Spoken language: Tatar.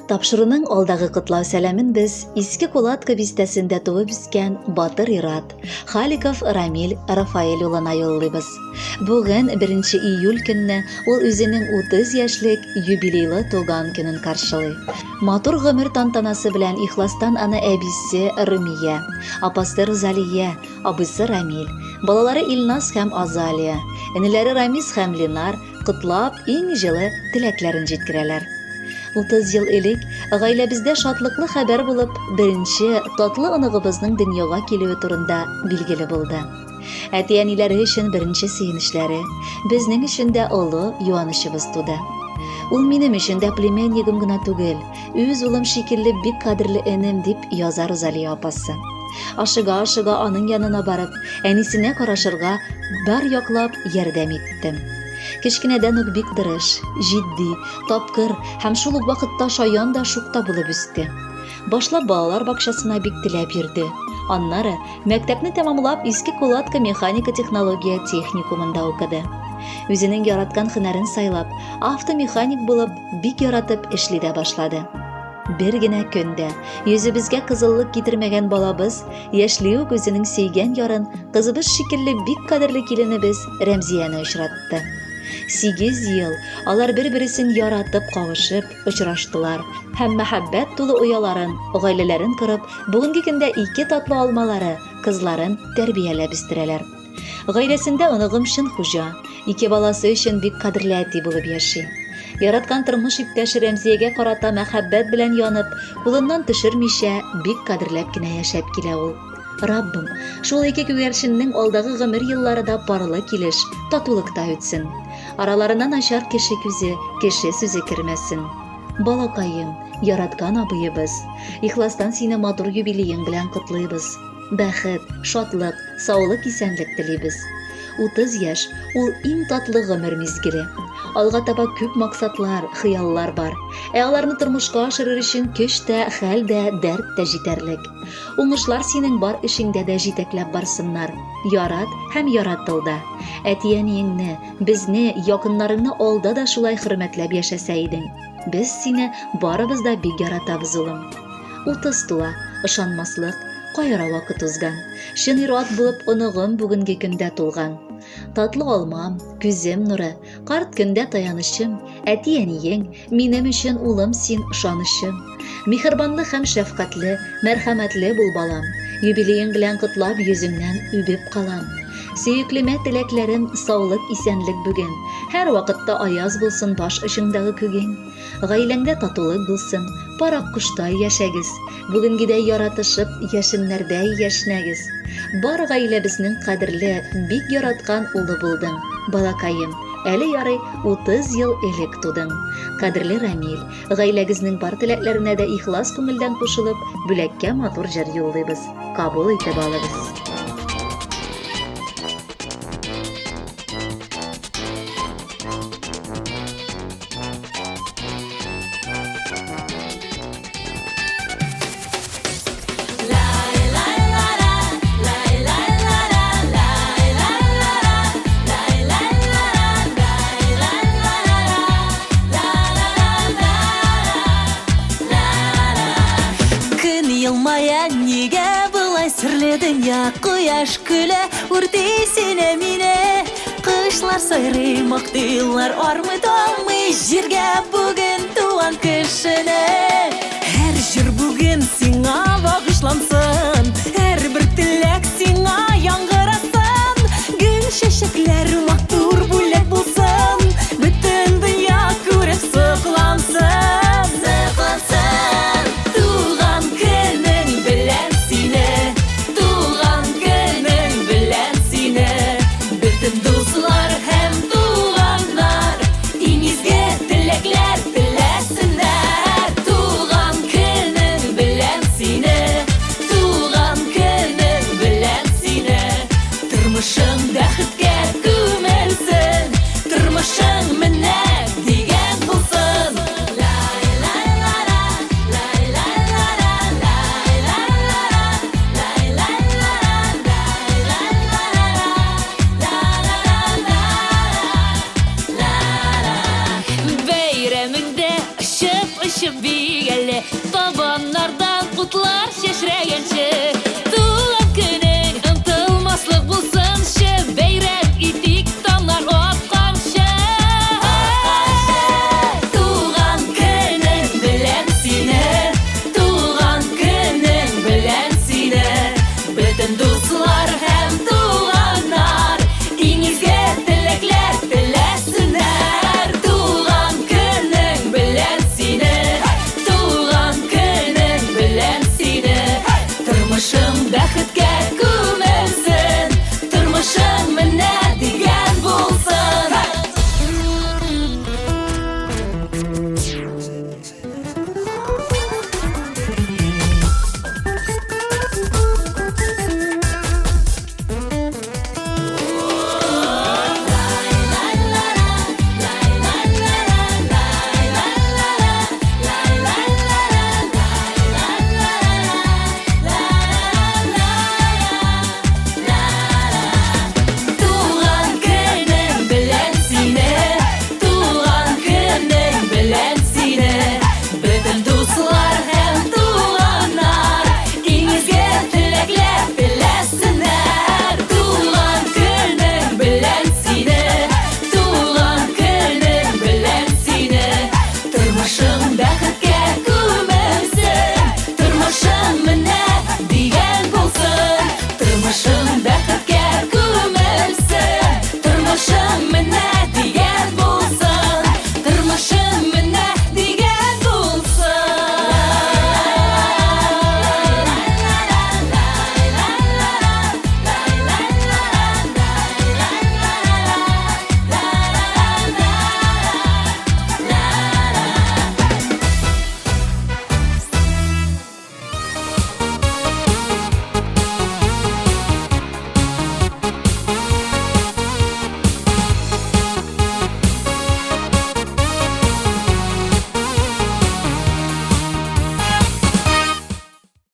Тапшыруның алдагы котлау сәламен без Иске Кулатка бистәсендә туып үскән батыр ир-ат Халиков Рамил Рафаэль улына юллыйбыз. Бүген, 1 июль көнне, ул үзенең 30 яшьлек юбилейлы туган көнен каршылый. Матур гомер тантанасы белән ихластан аны әбисе Румия, апасы Рузалия, абыйсы Рамил, балалары Илназ һәм Азалия, энеләре Рамис һәм Ленар, котлап, иң җылы теләкләрен җиткерәләр. 30 ел элек гаиләбездә шатлыклы хәбәр булып, беренче татлы оныгыбызның дөньяга килүе турында билгеле булды. Әти-әниләре өчен беренче сөенечләре, безнең өчен дә олы юанычыбыз туды. Ул минем өчен дә племяннигым гына түгел, үз улым шикелле бик кадерле энем, дип яза Розалия апасы. Ашыга-ашыга аның янына барып, әнисенә карашырга бар яклап ярдәм иттем. Кечкенәдән үк бик тырыш, җитди, тапкыр һәм шул ук вакытта шаян да шук та булып үсте. Башлап балалар бакчасына бик теләп йөрде. Аннары, мәктәпне тәмамлап, Иске Кулатка механика-технология техникумында укыды. Үзенең яраткан һөнәрен сайлап, автомеханик булып, бик яратып эшли дә башлады. Бер генә көн дә йөзебезгә кызыллык китермәгән балабыз яшьли үк үзенең сөйгән ярын, кызыбыз шикелле бик кадерле киленебез Рәмзияне очратты. Сигез ел алар бер-бересен яратып кавышып, очраштылар һәм мәхәббәт тулы ояларын, гаиләләрен корып, бүгенге көндә ике татлы алмалары, кызларын тәрбияләп үстерәләр. Гаиләсендә оныгым чын хуҗа, ике баласы өчен бик кадерле әти булып яши. Яраткан тормыш иптәше Рәмзиягә карата мәхәббәт белән янып, кулыннан төшермичә, бик кадерләп кенә яшәп килә ул. Раббым, шул ике күгәрченнең алдагы гомер еллары да парлы килеш, татулыкта үтсен. Араларына начар кеше күзе, кеше сүзе кермәсен. Балакаем, яраткан абыебыз, ихластан сине матур юбилеең белән котлыйбыз. Бәхет, шатлык, саулык-исәнлек телибез. 30 яшь, ул иң татлы гомер мизгеле. Алга таба күп максатлар, хыяллар бар. Ә аларны тормышка ашырыр өчен көч тә, хәл дә, дәрт тә җитәрлек. Уңышлар синең бар эшеңдә дә җитәкләп барсыннар. Ярат һәм яратыл да. Әти-әниеңне, безне, якыннарыңны алда да шулай хөрмәтләп яшәсә идең. Без сине барыбыз да бик яратабыз, улым. 30 тула, ышанмаслык, кай ара вакыт узган. Чын ир-ат булып оныгым бүгенге көндә тулган. Татлы алмам, күзем нуры, карт көндә таянычым, әти-әниең, минем өчен улым син ышанычым. Миһербанлы һәм шәфкатьле, мәрхәмәтле бул, балам. Юбилеең белән котлап йөзеңнән үбеп калам. Сөеклемә теләкләрем саулык, исәнлек бүген. Һәрвакытта аяз булсын баш очыңдагы күгең. Гаиләңдә татулык булсын, пар аккоштай яшәгез, бүгенгедәй яратышып, яшеннәрдәй яшьнәгез. Бар гаиләбезнең кадерле, бик яраткан улы булдың, балакаем, әле ярый 30 ел элек тудың. Кадерле Рамил, гаиләгезнең бар теләкләренә дә ихлас күңелдән кушылып, бүләккә матур җыр юллыйбыз. Кабул итеп алыгыз. Көн елмая, нигә болай серле дөнья? Кояш көлә, үрти сине мине. Кышлар сайрый, мактыйлар, армый талмый җиргә бүген туган кешене. Һәр җыр бүген сиңа багышлансын, һәрбер теләк сиңа яңгырасын. Гөл чәчәкләр матур бүләк булсын, бөтен дөнья күреп соклансын. Соклансын. Туган көнең белән сине, туган көнең белән сине. Бөтен дуслар һәм туганнар иң изге теләкләр теләсеннәр. Туган көнең белән сине, туган көнең белән сине. Тормышың бәхеткә күмелсен, тормышың менә дигән булсын. Бәйрәмеңдә очып-очып биегәле. килгәнче. Туган көнең онтылмаслык булсынчы, бәйрәм итик таңнар атканчы. Туган көнең белән сине, туган көнең белән сине, бөтен дуслар һәм туганнар иң изге теләкләр теләсеннәр. Туган көнең белән сине, туган көнең белән сине, тормышың бәхеткә күмелсен, тормышың менә дигән булсын. Туган көнең белән сине, туган көнең белән сине, бөтен дуслар һәм туганнар иң изге теләкләр теләсеннәр. Туган көнең белән сине, туган көнең белән сине, тормышың бәхеткә